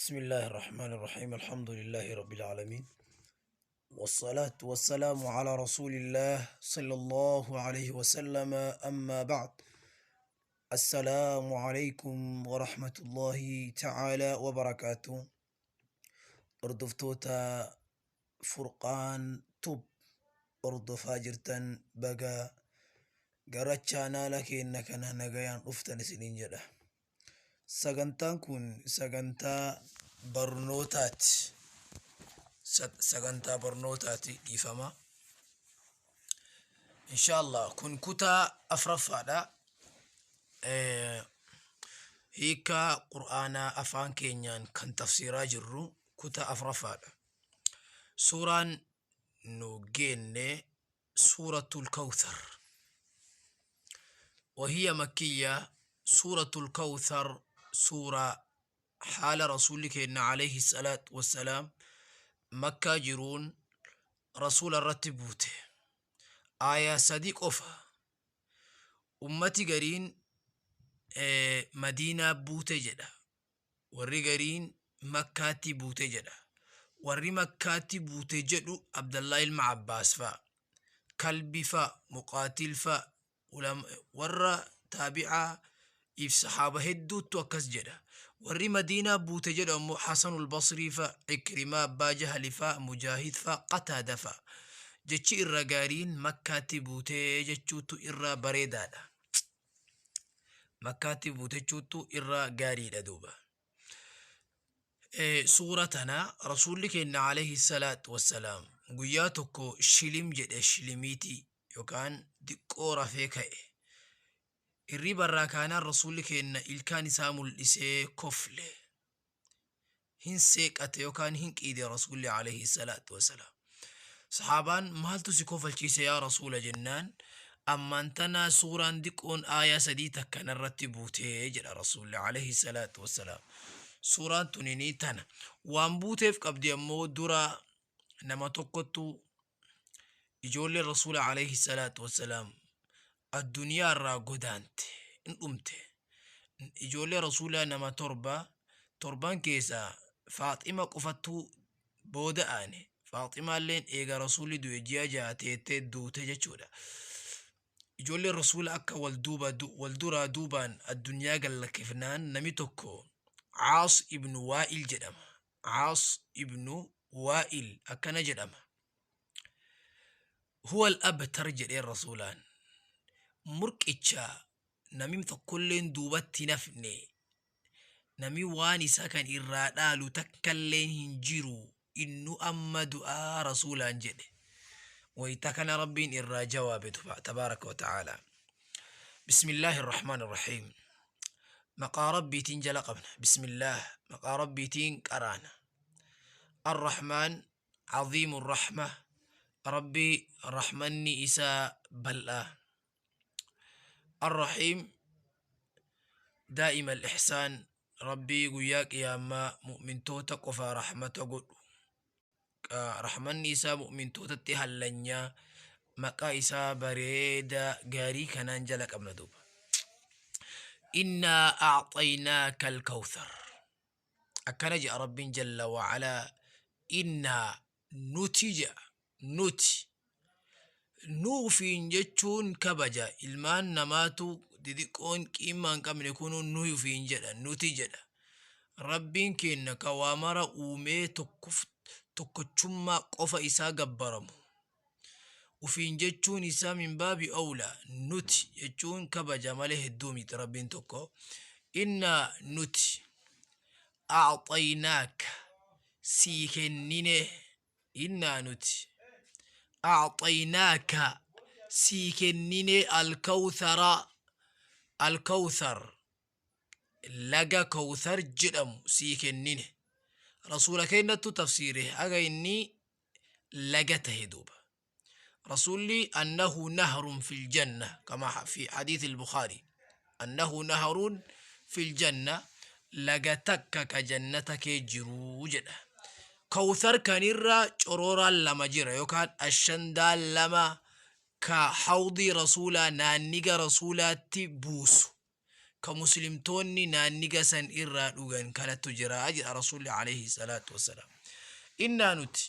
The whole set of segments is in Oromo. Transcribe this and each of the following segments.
بسم الله الرحمن الرحيم، الحمد لله رب العالمين، والصلاة والسلام على رسول الله صلى الله عليه وسلم، أما بعد، السلام عليكم ورحمة الله تعالى وبركاته. Hordoftoota Furqaan Tub hordofaa jirtan, baga gara chaanaala keenya kana nagayaan dhuftan isiniin jedha. Sagantaan kun sagantaa barnootaati. Sagantaa barnootaati, dhiifama. Inshaallah kun kutaa afraffaadha. Hiikaa Qur'aanaa afaan keenyaan kan tafsiiraa jirru kutaa afraffaadha. Suuraan nu geenne Suuratul Kawthar. وهي مكية. سورة الكوثر سورة حال رسولك إن عليه الصلاة والسلام مكة jiruun rasuula irratti buute. Aayaa 3 qofa. Ummati gariin Madiinaa buute jedha, warri gariin Makkaatti buute jedha. Warri Makkaatti buute jedhu Abdallaa ilma Abbaas fa'a, Kalbi fa'a, Muqaatil fa'a, warra taabi'aa if sahaaba hedduuttu akkas jedha. Warri Madiinaa buute jedhu ammoo Hasanul Basrii fa'a, Ikrimaa abbaa Jahali fa'a, Mujaahid fa'a, Qataada fa'a. Jechi irra gaariin Makkaatti buutee jechuutu irra bareedaadha. Makkaatti buute jechuutu irra gaariidha duuba. Suura tana Rasuulli keenya alayhi salaatu wassalaam guyyaa tokko shilim jedhe, shilimiitii yookaan diqqoo rafee ka'e. Hirriba irraa kaanaan Rasuulli keenya ilkaan isaa mul'isee kofle. Hin seeqate yookaan hin qiide Rasuulli alayhi salaatu wassalaam. Sahaabaan maaltu si kofalchiise yaa Rasuula jennaan, ammaan tana suuraan diqqoon aayaa 3 takka narratti buutee jedha Rasuulli alayhi salaatu wassalaam. Suuraan tunini tana. Waan buuteef qabdi ammoo dura nama tokkottu ijoolleen Rasuula alayhi salaatu wassalaam addunyaa irraa godaante, hin dhumte. Ijoollee Rasuulaa nama torba, torban keessaa Faaxima qofattuu booda aane. Faaximaalleen eega Rasuulli du'e ji'a 6 teettee duute jechuudha. Ijoolleen Rasuula akka wal duuba wal duraa duubaan addunyaa gallakkifnaan nami tokko Caas ibnu Waa'il jedhama. Caas ibnu Waa'il akkana jedhama. Huwa al-abtar jedheen Rasuulaan. Murqicha nami tokkolleen duubatti hin hafne. Nami waan isaa kan irraa dhaalu takkalleen hin jiru. Innu amma du'aa Rasuulaan jedhe. Wayta kana Rabbiin irraa jawaabe tabaaraka wa ta'aalaa. Bismillaahi irrahmaan irrahiim. Maqaa Rabbiitiin jala qabna. Bismillaah. Maqaa Rabbiitiin qaraana. Arrahmaan aziimu rahma. Rabbi rahmanni isaa bal'aa. Arrahiim daa'ima al-ihsaan. Rabbii guyyaa qiyaamaa mu'mintoota qofa rahmata godhu. Rahmanni isaa mu'mintootatti hallanyaa maqaa isaa bareeda gaarii kanaan jala qabna duuba. Innaa a'xaynaaka al-kawthar. Akkana jedha Rabbiin jalla wa'alaa, innaa nuti jedha, nuti nuufiin jechuun kabaja ilmaan namaatu didiqqoon qiimmaa hin qabne kunuu nuufiin jedha, nuti jedha. Rabbiin keenya ka waa mara uumee tokkochummaa qofa isaa gabbaramu ufiin jechuun isaa min baabi owla. Nuti jechuun kabaja malee hedduu miti. Rabbiin tokko. Innaa nuti a'xaynaaka sii kennine. Innaa nuti a'xaynaaka sii kennine alkawthara, alkawthar, laga kawthar jedhamu sii kennine. Rasuula keenyattu tafsiire haga inni laga tahe duuba. Rasuulli annahu nahrun fil janna kama fi hadiith al-Bukhari, annahu nahrun fil janna, laga takka ka jannata kee jiruu jedha. Kawthar kanirra corooraan lama jira yookaan ashandaan lama ka hawdii Rasuulaa naanniga Rasuulaatti buusu. Ka muslimtoonni naanniga san irraa dhugan kanattu jira jedha Rasuulli alayhi salaatu wassalaam. Innaa nuti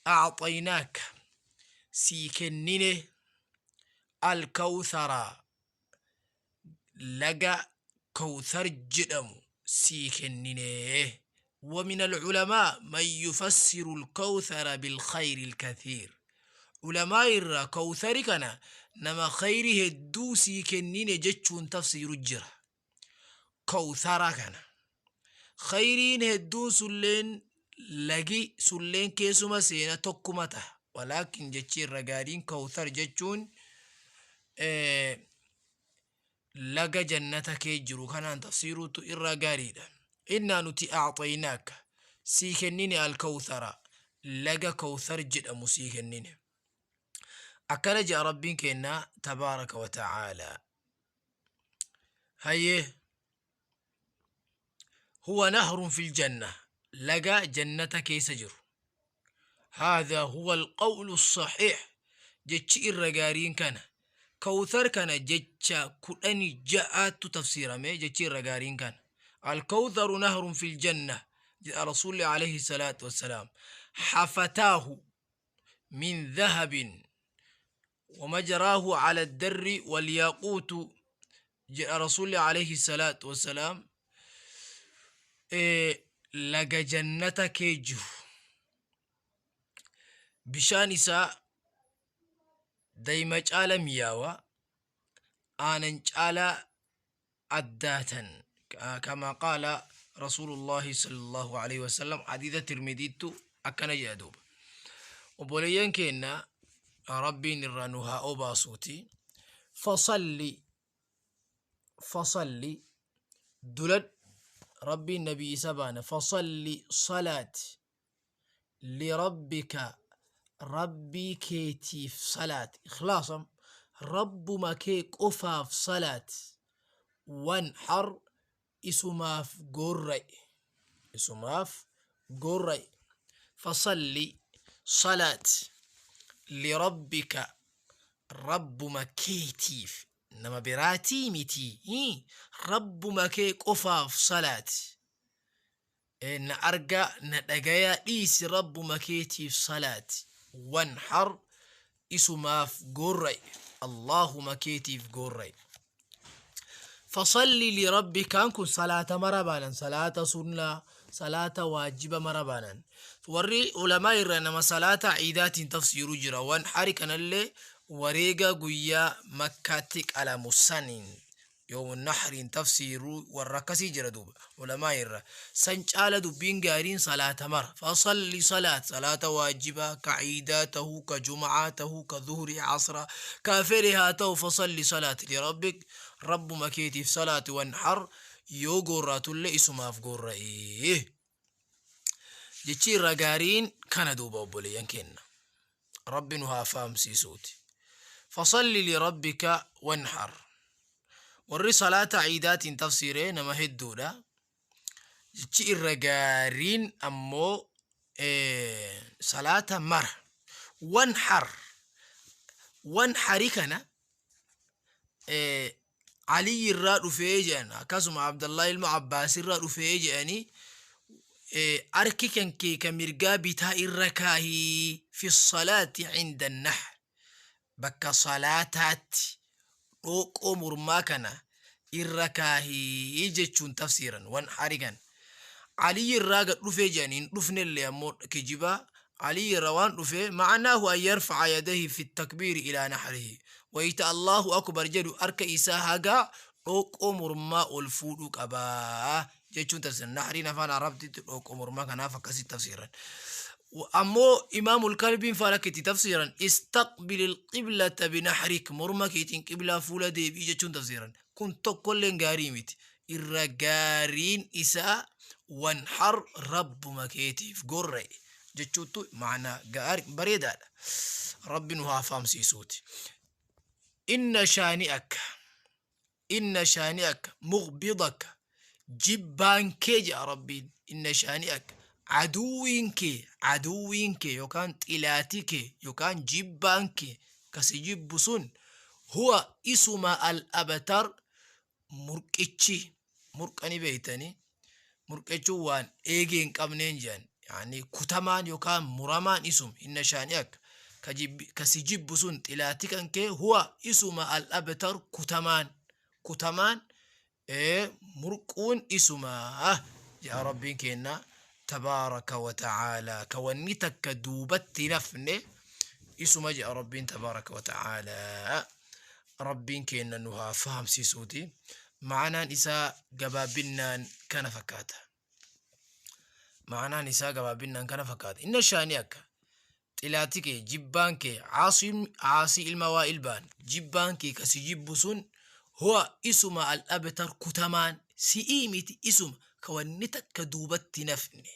acxaynaaka sii kennine alkawtharaa, laga kawthar jedhamu sii kennine. ومن العلماء من يفسر الكوثر بالخير الكثير. علماء irraa kawthari kana nama khayri hedduu sii kennine jechuun tafsiiru jira. Kawthara kana khayriin hedduun sulleen lagi sulleen keessuma seena tokkuma taha, walaakin jechi irra gaariin kawthar jechuun laga jannata kee jiru kanaan tafsiiruutu irra gaariidha. Innaa nuti acxaynaaka sii kennine alkawthara, laga kawthar jedhamu sii kennine. Akkana jedha Rabbiin keenna tabaaraka wa ta'aalaa. Hayyee, huwa nahrun fil janna, laga jannata keessa jiru. Haadha huwa alqawlu saxiix, jechi irra gaariin kana. Kawthar kana jecha 16tu tafsiirame, jechi irra gaariin kana. Alkawtharu nahrun fil janna jedha Rasuulli alayhi salaatu wassalaam. Hafataahu min dhahabin ومجراه على الدر والياقوت jedha Rasuulli alayhi salaatu wassalaam. Laga jannata kee jiru, bishaan isaa dayma caala miyaawaa, aanan caalaa addaatan, kama qaala Rasuulullaahi sallallahu alaihi wasallam. Hadiisa Tirmidiittu akkana jedha. Duuba obboleeyyan keenna, Rabbiin irraa nu haa obaasuuti. Fasalli, fasalli duladhu, Rabbiin nabii isa baana. Fasalli salaati, lirabbika rabbii keetiif salaati, ikhlaasam rabbuma kee qofaaf salaati, wanhar isumaaf gorra'i, isumaaf gorra'i. Fasalli salaati, lirabbika rabbuma keetiif, nama biraatii miti, rabbuma kee qofaaf salaati. Na argaa na dhagayaa dhiisi, rabbuma keetiif salaati. Wanhar isumaaf gorra'i, Allahuma keetiif gorra'i. Fasalli lirabbikaan kun salaata mara baanan, salaata sunnaa, salaata waajiba mara baanan. Warri ulamaa irra nama salaata ciidaatiin tafsiiru jira. Wanhari kanallee wareega guyyaa Makkaatti qalamu saniin, yoomu nahriin tafsiiru warra akkasii jira. Duuba ulamaa irra san caala dubbiin gaariin salaata mara. Fasalli salaat, salaata waajibaa ka ciidaa tahuu, ka jumacaa tahuu, ka zuhrii, asraa, ka fedhe haa ta'u. Fasalli salaat lirabbik, rabbuma keetiif salaati. Wanhar yoo gorraatullee isumaaf gorra'ee jechi irra gaariin kana. Duuba obboleeyyan kenna, Rabbi nu haa fahamsiisuuti. Fasalli lirabbika wanhar. Warri salaata ciidaatiin tafsiiree nama hedduudha. Jechi irra gaariin ammoo salaata mara. Wanhar, wanhari kana Aliyyi irraa dhufee jedhan, akkasuma Abdallah ilma Abbaas irraa dhufee jedhanii, arki kan kee ka mirgaa bitaa irra kaahii fi salaati cinda nahr, bakka salaataatti dhooqoo mormaa kana irra kaahii jechuun tafsiiran. Wanhari kan Aliyyi irraa gad dhufee jedhanii, hin dhufnellee ammoo kijibaa. Aliyyi irra waan dhufe, ma'anaahu an yarfa'a yadayhi fi takbiiri ilaa nahrihi, wayita Allahu akbar jedhu harka isaa haga dhooqoo mormaa ol fuudhuu qabaa jechuun tafsiran. Nahriin afaan Arabtitti dhooqoo mormaa, kanaaf akkasitti tafsiran. Ammoo Imaamul Kalbiin faan akka itti tafsiran, istaqbil alqiblata binahrik, morma keetiin qiblaa fuula deebi'i jechuun tafsiran. Kun tokkolleen gaarii miti. Irra gaariin isaa wanhar, rabbuma keetiif gorra'e jechuuttu ma'anaa gaarii bareedaadha. Rabbi nu haa fahamsiisuuti. Inna shaani'aka, inna shaani'aka mughbidaka, jibbaan kee jedha Rabbiin. Inna shaani'aka aduwwiin kee, aduwwiin kee yookaan xilaati kee yookaan jibbaan kee kasi jibbu sun, huwa isuma al abtar. Murqichi murqani beeytanii, murqichuun waan eegee hin qabneen jedhan, yaani kutamaan yookaan muramaan isum. Inna shaani'aka, ka si jibbu sun, xilaati kan kee, huwa isuma, al-abtar, kutamaan, kutamaan murquun isuma jedha Rabbiin kenna tabaaraka wa ta'aalaa. Ka wanni takka duubatti nafne isuma jedha Rabbiin tabaaraka wa ta'aalaa. Rabbiin kenna nu haa fahamsiisuuti. Ma'anaan isaa gabaabinnaan kana fakkaata. Ma'anaan isaa gabaabinnaan kana fakkaata. Inna shaani'aka, xilaati kee, jibbaan kee, Caasii ilma Waa'il baan, jibbaan kee kasi jibbu sun, huwa isuma, al-abtar, kutamaan si'ii miti, isuma ka wanni takka duubatti nafne.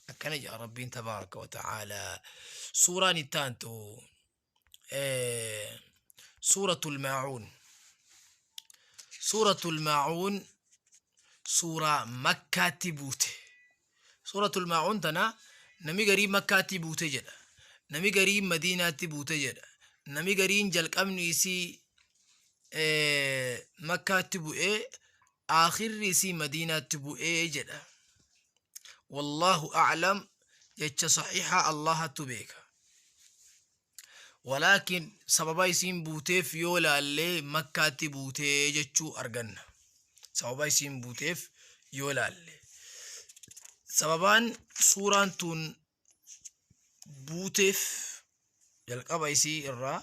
Akkana jedha Rabbiin tabaaraka wa ta'aalaa. Suuraan itti aantu Suuratul Maacuun. Suuratul Maacuun suuraa Makkaatti buute. Suuratul Maacuun tana nami garii Makkaatti buute jedha, nami garii Madiinaatti buute jedha, nami gariin jalqabni isii Makkaatti bu'ee aakhirri isii Madiinaatti bu'ee jedha. Wallaahu a'lam, jecha saxiixa Allahatu beeka. Walaakin sababa isiin buuteef yoo laallee Makkaatti buutee jechuu arganna. Sababa isiin buuteef yoo laalle, sababaan suuraan tun buuteef, jalqaba isii irraa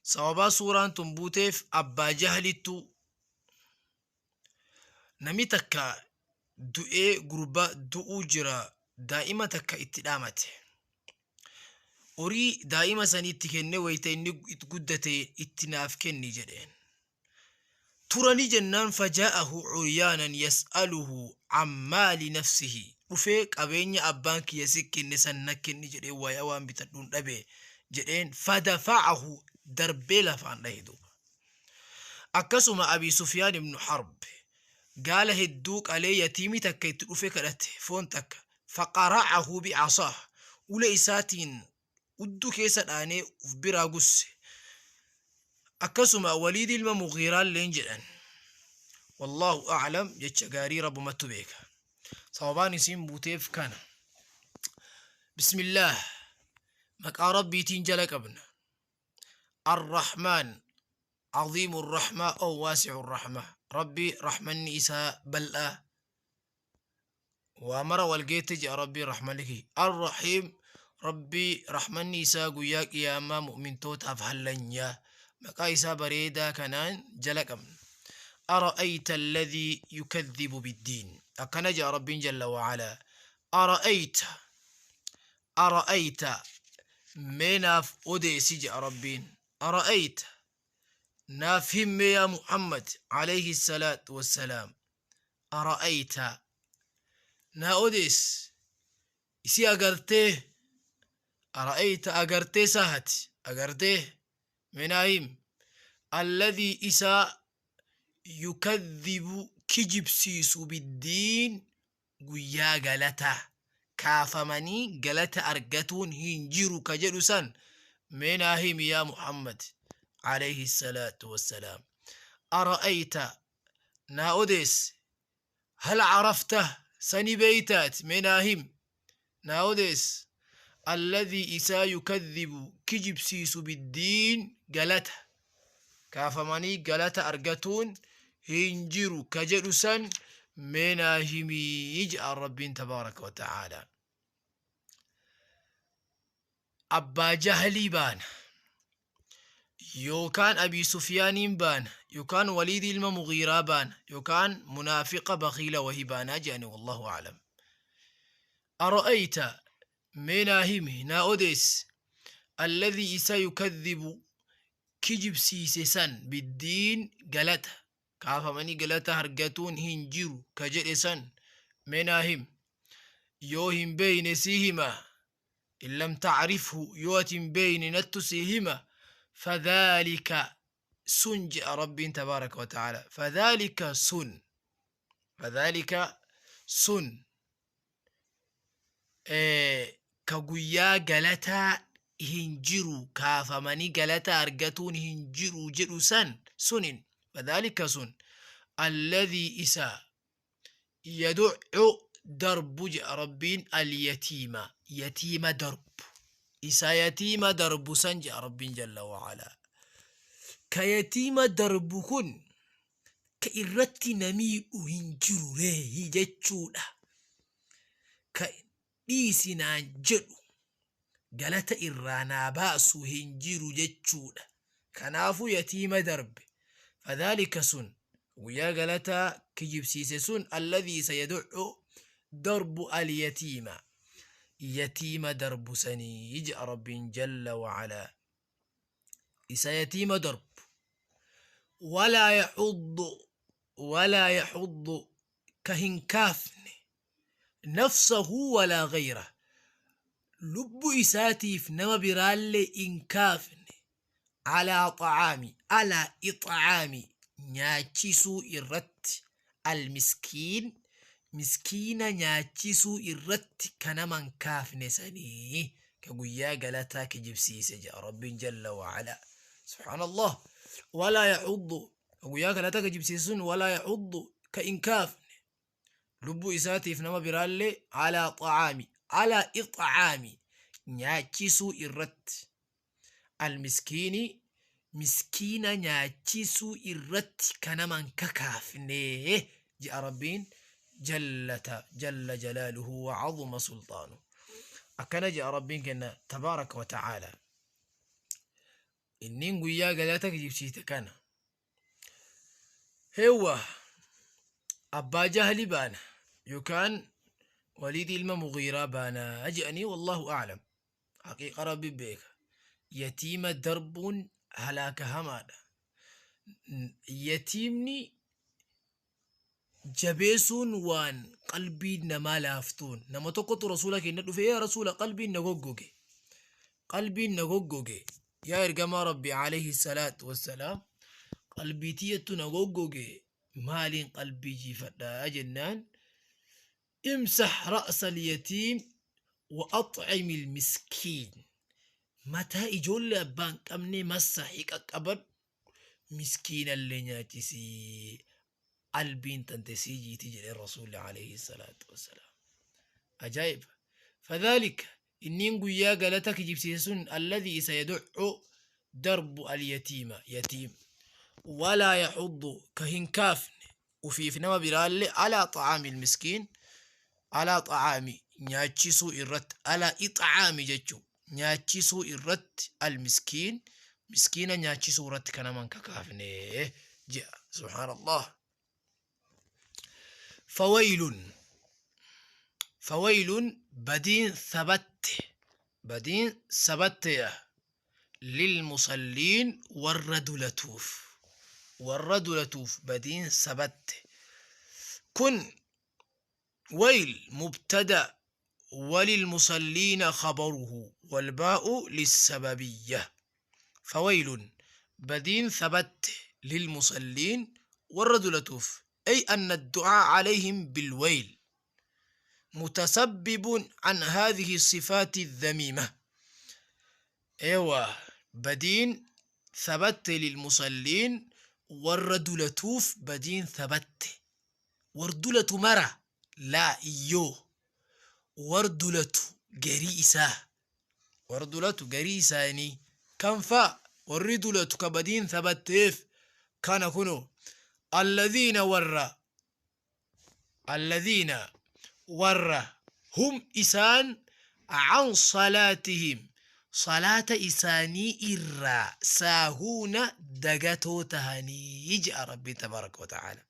sababaa suuraan tun buuteef, Abbaa Jahalittu nami takka du'ee, gurba du'uu jira, daa'ima takka itti dhaamate. Horii daa'ima sanii itti kenne, wayita inni guddate itti naaf kenni jedheen. Turanii jennaan, fajaa'ahu curyaanan yas'aluhu an maali nafsihi, dhufee qabeenya abbaan kiyya si kenne san na kenni jedhee, wayaa waan bitadhuun dhabe jedheen. Fadafa'ahu, darbee lafaan dhahe duuba. Akkasuma Abi Sufyaan ibnu Harb gaala hedduu qalee, yatiimi takka itti dhufe kadhate foon takka. Faqara'ahu bi'asaah, ule isaatiin udduu keessa dhaanee uf biraa gusse. Akkasuma Waliid ilma Mugiiraalleen jedhan. Wallaahu a'lam, jecha gaarii Rabbumattu beeka. Sababaan isiin buuteef kana. Bismillaah, maqaa Rabbiitiin jala qabna. Arrahmaan, aziimu rahmaa oo waasi'u rahmaa, Rabbi rahmanni isaa bal'aa waa mara walgeette jedha Rabbii rahmanni kiyya. Arrahiim, Rabbii rahmanni isaa guyyaa qiyaamaa mu'mintootaaf hallanyaa. Maqaa isaa bareedaa kanaan jala qabna. Ara'ayta alladhii yukadhibu biddiin. Akkana jedha Rabbiin jalla wa'alaa. Ara'ayta, ara'ayta, mee naaf odeessi jedha Rabbiin. Ara'ayta, naaf himme yaa Muhammad alayhi salaatu wassalaam. Ara'ayta, naa odees, isi agartee, ara'ayta, agartee sahati, agartee, mee naa him, alladhii, isaa, yukadhibu, kijibsiisu, biddiin, guyyaa galata kaafamanii galata argatuun hin jiru ka jedhu san, mee naa himi yaa Muhammad alayhi salaatu wassalaam. Ara'ayta, naa odees, hal carafta, sani beeytaat, mee naa him, naa odees, alladhii, isaa, yukadhibu, kijibsiisu, biddiin, galata kaafamanii galata argatuun hin jiru ka jedhu san, mee naa himii jedha Rabbiin tabaaraka wa ta'aalaa. Abbaa Jahlii baana, yookaan Abii Sufyaaniin baana, yookaan Waliid ilma Mugiiraa baana, yookaan munaafiqa bakiila wahii baanaa jedhani. Wallahu a'lam. Ara'ayta, mee naa himi, naa odeessi, alladhii, isa, yukadhibu, kijibsiise san, biddiin, galata kaafamanii galata argatuun hin jiru ka jedhe san, mee naa him. Yoo hin beeyne si hima. In lam tacrifhu, yoo ati hin beeyne nattu si hima. Fadhaalika, sun jedha Rabbiin tabaaraka wa ta'aala. Fadhaalika, sun, fadhaalika, sun ka guyyaa galataa hin jiru, kaafamanii galata argatuun hin jiru jedhu san, sunin. Fadhaalika sun alladhii isa yaducu darbu je'a Rabbiin alyatiima yatiima darbu isa yatiima darbu san je'a Rabbiin jalla wa'alaa. Ka yatiima darbu kun ka irratti na miidhu hin jiru ree jechuudha. Ka dhiisi naan jedhu galata irraa naa baasu hin jiru jechuudha. Kanaafuu yatiima darbe. Fadhaalika sun guyyaa galataa kijibsiise sun alladhii sayadu'u darbu alyatiima yatiima darbu sanii je'a Rabbiin jalla wa'alaa. Isa yatiima darbu. Walaa yaxuddu walaa yaxuddu ka hin kaafne nafsahu walaa gayra lubbu isaatiif nama biraallee hin kaafne alaa xacaami alaa ixcaami nyaachisuu irratti almiskiin miskiina nyaachisuu irratti ka nama hin kaafne sanii ka guyyaa galataa kijibsiise jedha Rabbiin jalla wa'alaa. Subhaanallah. Walaa yaxuddu ka guyyaa galataa kijibsiise sun walaa yaxuddu ka hin kaafne lubbuu isaatiif nama biraallee alaa xacaami alaa ixcaami nyaachisuu irratti almiskiini miskiina nyaachisuu irratti ka nama hin kakaafne je'a Rabbiin jallata jalla jalaaluhu wa azuma sulxaanu. Akkana je'a Rabbiin kenna tabaaraka wa ta'aala. Innin guyyaa galata kijibsiite kana. Heewwa abbaa jahli baana yookaan waliid ilma mughiiraa baana je'anii wallahu a'lam. Haqiiqa Rabbi beeka. Yatiima darbuun halaaka hamaadha. Yatiimni jabeessuun waan qalbiin namaa laaftuun. Nama tokkotu rasuula keenya dhufe yaa rasuula qalbiin na goggoge. Qalbiin na goggoge. Yaa ergamaa Rabbi alayhi salaatu wassalaam qalbii tiyyattu na goggoge maaliin qalbii jiifadha jennaan imsah ra'sa al-yatiim wa at'im al-miskiin mataa ijoollee abbaa hin qabnee massahi qaqqabadhu miskiinallee nyaachisii qalbiin tante sii jiiti jedhe rasuulli alayhi salaatu wassalaam. Ajaa'iba! Fadhaalika inniin guyyaa galata kijibsiise sun alladhii isa yadu'u darbu alyatiima yatiim walaa yaxuddu ka hin kaafne ufiif nama biraallee alaa xacaami miskiin alaa xacaami nyaachisuu irratti alaa ixcaami jechuu nyaachisuu irratti almiskiin miskiina nyaachisuu irratti ka nama hin kakaafne je'a subhaanallah. Fawaylun fawaylun badiin sabatte badiin sabatteya lilmusalliin warra dulatuuf warra dulatuuf badiin sabatte kun wayl mubtada walilmusalliina khabaruhu walbaa'u lissababiyya fawaylun badiin sabatte lilmusalliin warra dulatuuf ay anna addu'aa calayhim bilwayl متسبب عن هذه الصفات الذميمة. ايوه بدين ثبت للمصلين والردلتوف بدين ثبت وردلة مرة لا إيو وردلة جريسة وردلة جريسة يعني كم فا والردلة كبدين ثبت كان كنو الذين ور الذين ور هم إسان عن صلاتهم صلاة إساني إرى ساهون دقتو تهاني يجأ ربي تبارك وتعالى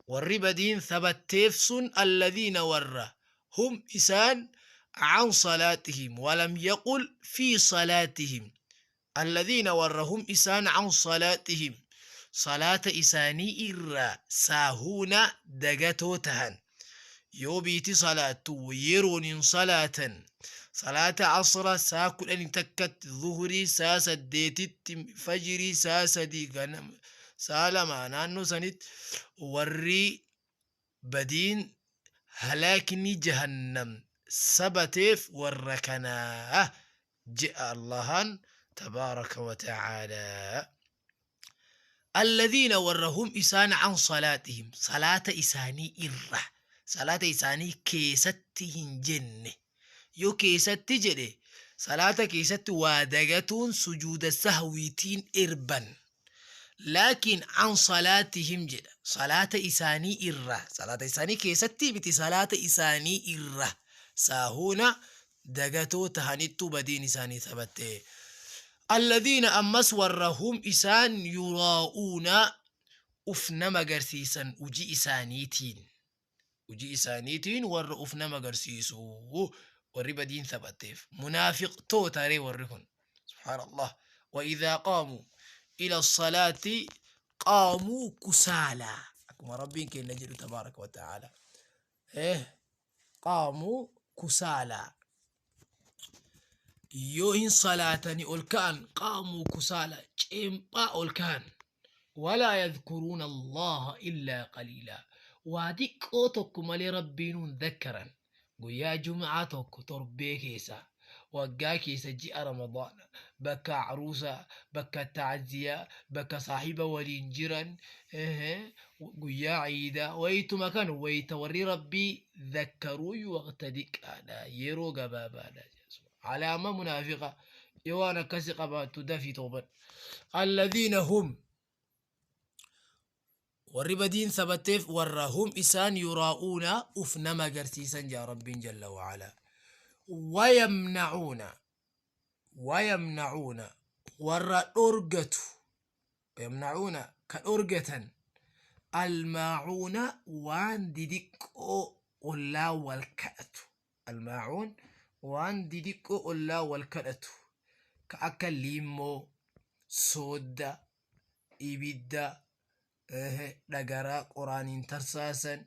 والربدين ثبت تيفسن الذين ور هم إسان عن صلاتهم ولم يقل في صلاتهم الذين ورهم إسان عن صلاتهم صلاة إساني إرى ساهون دقتو تهن yoo biiti salaattu yeroon salaatan salaata asra saa kudhanii takkatti zuhurii saa saddeetitti fajirii saa sadii ganama saa lama naannoo sanitti warri badiin halaakni jahannam sabateef warra kanaa je'a Allahan tabaaraka wa ta'aalaa. Alladhiina warra hum isaan an salaatihim salaata isaanii irra salaata isaanii keessatti hin jenne. Yoo keessatti jedhe salaata keessatti waa dagatuun sujuuda sahwiitiin erban. Laakiin an salaatihim jedha salaata isaanii irra salaata isaanii keessatti miti salaata isaanii irra saahuuna dagatoo tahanittu badiin isaanii taphatte. Alladhiina ammas warra hum isaan yuraa'uuna uf nama garsiisan hujii isaaniitiin. Hujii isaaniitiin warra uf nama garsiisu warri badiin taphatteef. Munaafiqtoota ree warri kun. Subhaanallah. Wa idhaa qaamuu ila salaati qaamuu kusaalaa. Akkuma Rabbiin keenya jedhu tabaaraka wa ta'aala. Qaamuu kusaalaa. Yoo hin salaatani ol ka'an qaamuu kusaala ceemphaa ol ka'an. Walaa yadhkuruuna Allaha illaa qaliilaa. Waa xiqqoo tokko malee Rabbiin hin dhakkaran. Guyyaa Jum'aa tokko torbee keessa, waggaa keessa ji'a Ramadaana, bakka aruusaa, bakka ta'aziyaa, bakka saahiba waliin jiran, guyyaa ciidaa, wayituma kan wayita warri Rabbii dhakkaruuyyuu waqta diqqaadha, yeroo gabaabaadha. Alaama munaafiqa yoo waan akkasi qabaattu dafii toobadhu. Alladhiina hum warri badiin sabatteef warra hum isaan yuraa'uuna uf nama agarsiisan jaa Rabbiin jalla wa'ala. Wayamnacuuna wayamnacuuna warra dhorgatu wayamnacuuna ka dhorgatan almaacuuna waan didiqqoo ollaa wal kadhatu almaacuun waan didiqqoo ollaa wal kadhatu ka akka liimmoo soodda ibidda dhagaraa qoraaniin tarsaasan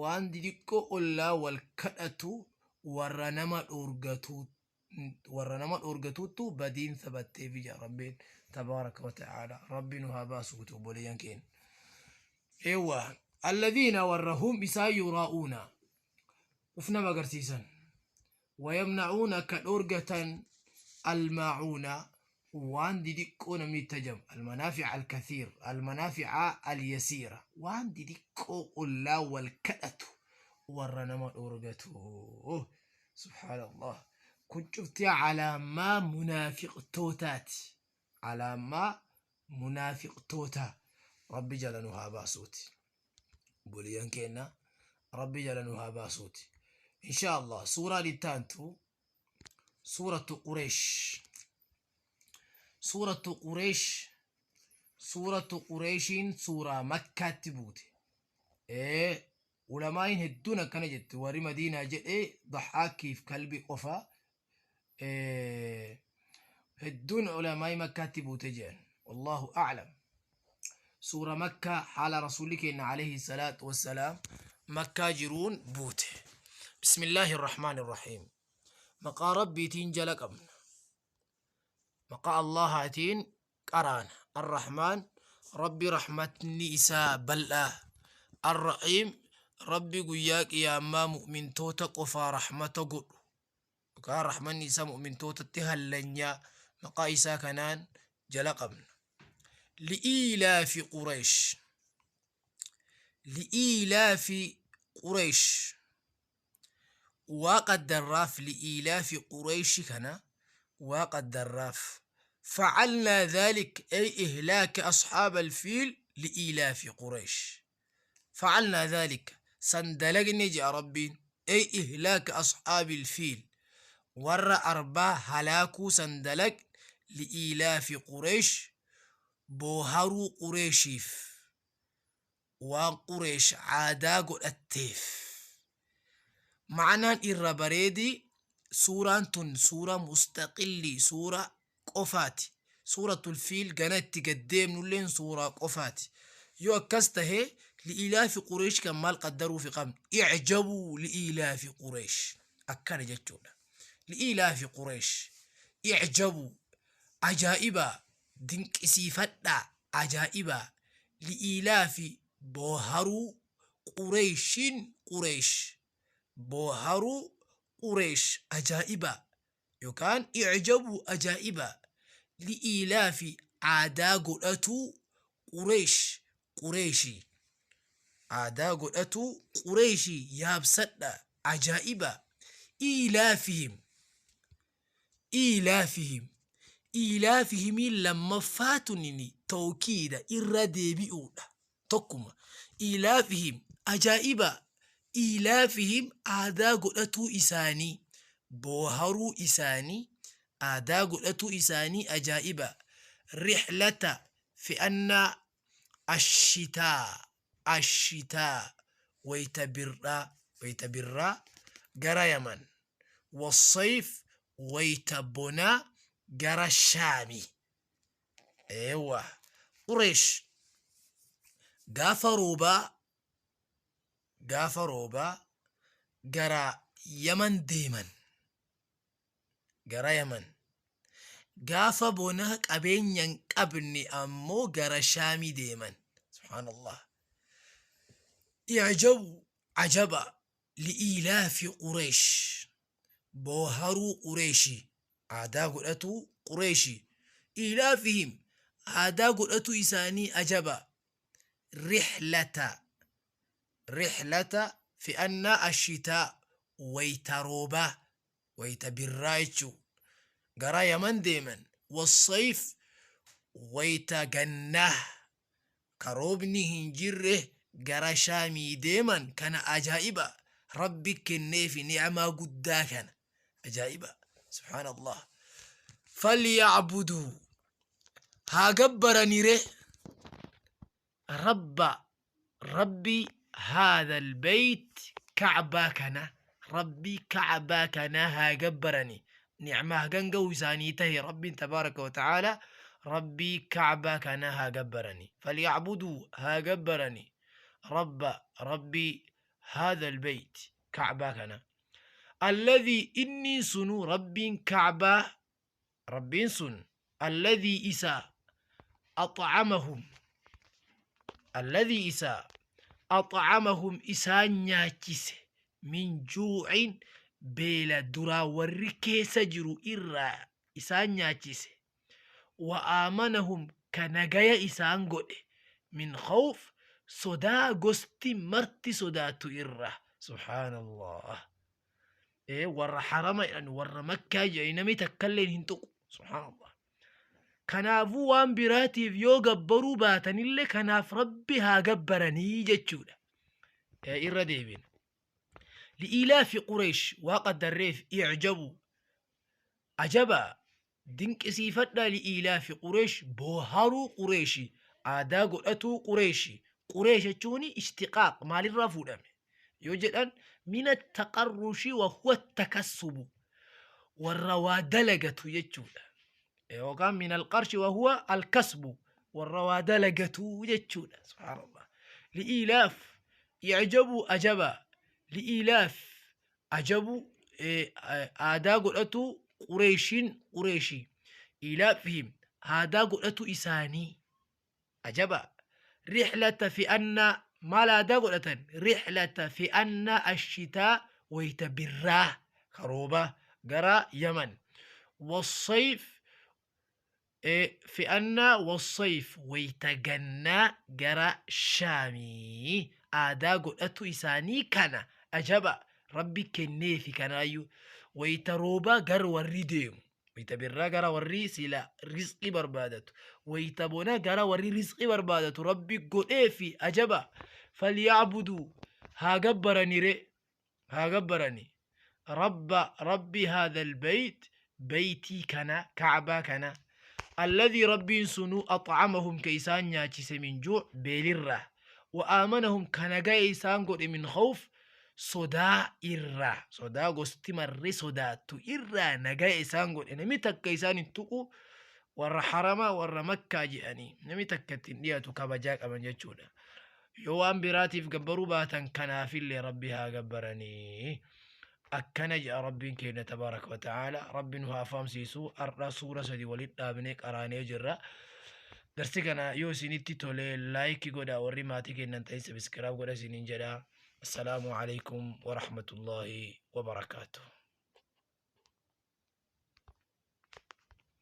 waan didiqqoo ollaa wal kadhatu warra nama dhorgatu warra nama dhorgatuuttu badiin sabatteef ija Rabbiin tabaaraka wa ta'aala. Rabbi nu haa baasu kutu obboleeyyan keenya. Eewwa alladhiina warra hum isaan yuraa'uuna uf nama agarsiisan wayamnacuuna ka dhorgatan almaacuuna waan didiqqoo namni itti hajamu almanaafica alkathiir almanaafica alyasiira waan didiqqoo ollaa wal kadhatu warra nama dhorgatu. Subhaanallah, kun cufti calaamaa munaafiqtootaati, calaamaa munaafiqtoota. Rabbi jala nu haa baasuuti obboleeyyan keenya, Rabbi jala nu haa baasuuti insha Allah. Suuraan itti aantu suuratu Qureesh, suuratu Qureesh, suuratu Qureeshiin suuraa Makkaatti buute. Ulamaa'iin hedduun akkana jetti, warri Madiinaa jedhe Dahaakiif kalbi qofa. Hedduun ulamaa'ii Makkaatti buute jedhan. Wallaahu a'lam. Suura Makkaa haala Rasuulli keenya alayhi salaatu wassalaam Makkaa jiruun buute. Bismillaahi irrahmaani irrahiim. Maqaa Rabbiitiin jala qabna. Maqaa Allahaatiin qaraana. Arrahmaan Rabbi rahmatni isaa bal'aa. Arrahiim Rabbi guyyaa qiyaamaa mu'mintoota qofaa rahmata godhu. Yookaan rahmanni isaa mu'mintootatti hallanyaa maqaa isaa kanaan jala qabna. Li'iilaafi Qureesh. Li'iilaafi Qureesh. Waa qaddarraaf li'iilaafi Qureeshi kana waa qaddarraaf. Facalnaa dhaalik ay ihlaaka asxaaba alfiil li'iilaafi Qureesh. Facalnaa dhaalika san dalagne je'a Rabbiin ay ihlaaka asxaabi alfiil warra arbaa halaakuu san dalag li'iilaafi Qureesh booharuu Qureeshiif waan Qureesh aadaa godhatteef. Ma'anaan irra bareedi suuraan tun suura mustaqillii suura qofaati. Suuratul Fiil gana itti gad deemnulleen suuraa qofaati. Yoo akkas tahe li'ilaafi Qureesh kan maal qaddaruufi qabna? I'jabuu li'ilaafi Qureesh akkana jechuudha. Li'ilaafi Qureesh i'jabuu ajaa'ibaa dinqisiifadhaa ajaa'ibaa li'ilaafi booharuu Qureeshiin Qureesh booharuu Qureesh ajaa'ibaa yookaan i'jabuu ajaa'ibaa li'iilaafi aadaa godhatuu Qureesh Qureeshii aadaa godhatuu Qureeshii yaabsadha ajaa'iba iilaafihim iilaafihim iilaafihimiin lammaffaa tunini tawkiida irra deebi'uudha tokkuma iilaafihim ajaa'iba iilaafihim aadaa godhatuu isaanii booharuu isaanii aadaa godhatuu isaanii ajaa'iba rihlata fe'annaa ashitaa ashitaa wayta birraa wayta birraa gara Yaman wasayf wayta bonaa gara Shaami eewwa Qureesh gaafa roobaa gaafa roobaa gara Yaman deeman gara Yaman gaafa bonaa qabeenya hin qabne ammoo gara Shaamii deeman subhaanallah i'jabu ajaba li'iilaafi Qureesh booharuu Qureeshi aadaa godhatuu Qureeshi iilaafihim aadaa godhatuu isaanii ajaba rihlata rihlata fe'annaa ashitaa wayta roobaa wayta birraa jechuu gara Yaman deeman wassayf wayta gannaa ka roobni hin jirre gara Shaamii deeman kana ajaa'iba Rabbi kenneefi ni'amaa guddaa kana ajaa'iba subhaanallah falyacbuduu haa gabbaranire rabba rabbi haadha albayt kacbaa kana rabbii kacbaa kana haa gabbarani nicmaa hagan ga'u isaanii tahe rabbiin tabaaraka wa ta'aala rabbii kacbaa kana haa gabbarani falyacbuduu haa gabbarani rabba rabbii haadha albayt kacbaa kana alladhii inni sunu rabbiin kacbaa rabbiin sun alladhii isa axcamahum alladhii isa axcamahum isaan nyaachise min juucin beela duraa warri keessa jiru irraa isaan nyaachise wa aamanahum ka nagaya isaan godhe min khawf sodaa gosti marti sodaattu irraa subhaanallah ee warra harama jedhan warra makkaa jedhani namni takkalleen hin tuqu subhaanallah kanaafuu waan biraatiif yoo gabbaruu baatanillee kanaaf rabbi haa gabbaranii jechuudha ee irra deebina li'ilaafi qureesh waa qaddarreef i'jabu ajaba dinqisiifadhaa li'ilaafi qureesh booharuu qureeshi aadaa godhatuu qureeshi qureesh jechuun ishtiqaaq maalirraa fuudhame yoo jedhan mina taqarrushi wa huwa takassubu warra waa dalagatu jechuudha yookaan min alqarshi wa huwa alkasbu warra waa dalagatu jechuudha subhaanallah li'ilaaf i'jabu ajaba li'ilaaf ajabu aadaa godhatu qureeshiin qureeshii ilaafihim aadaa godhatu isaanii ajaba rihlata fi'annaa maal aadaa godhatan rihlata fi'annaa ashitaa wayta birraa karooba gara yaman wasayf Fe'annaa wassayf wayta gannaa gara Shaamii aadaa godhatu isaanii kana ajaba Rabbi kenneefi kanaayyuu wayta roobaa gara warri deemu wayta birraa gara warri sila rizqii barbaadatu wayta bona gara warri rizqii barbaadatu Rabbi godheefi ajaba falyacbuduu haa gabbaranire haa gabbarani rabba rabbi haadha albayt baytii kana kacbaa kana alladhii rabbiin sunuu axcamahum ka isaan nyaachise min juuc beelirraa wa aamanahum ka nagaya isaan godhe min khawf sodaa irraa sodaa gosti marri sodaattu irraa nagaya isaan godhe nami takka isaan hin tuqu warra haramaa warra makkaa jedhanii nami takka ittiin dhiyaatu kabajaa qaban jechuudha Yoo waan biraatiif gabbaruu baatan kanaafillee Rabbi haa gabbaranii. Akkana jedha Rabbiin keenya tabaaraka wa ta'aala. Rabbi nu haa fahamsiisu. Har'a suura sadi walitti dhaabnee qaraanee jirra. Darsi kana yoo isinitti tole laayikii godha warri maatii keenyan ta'in sabiskiraayib godha isiniin jedha. Assalaamu alaikum wa rahmatullahi wa barakaatuh.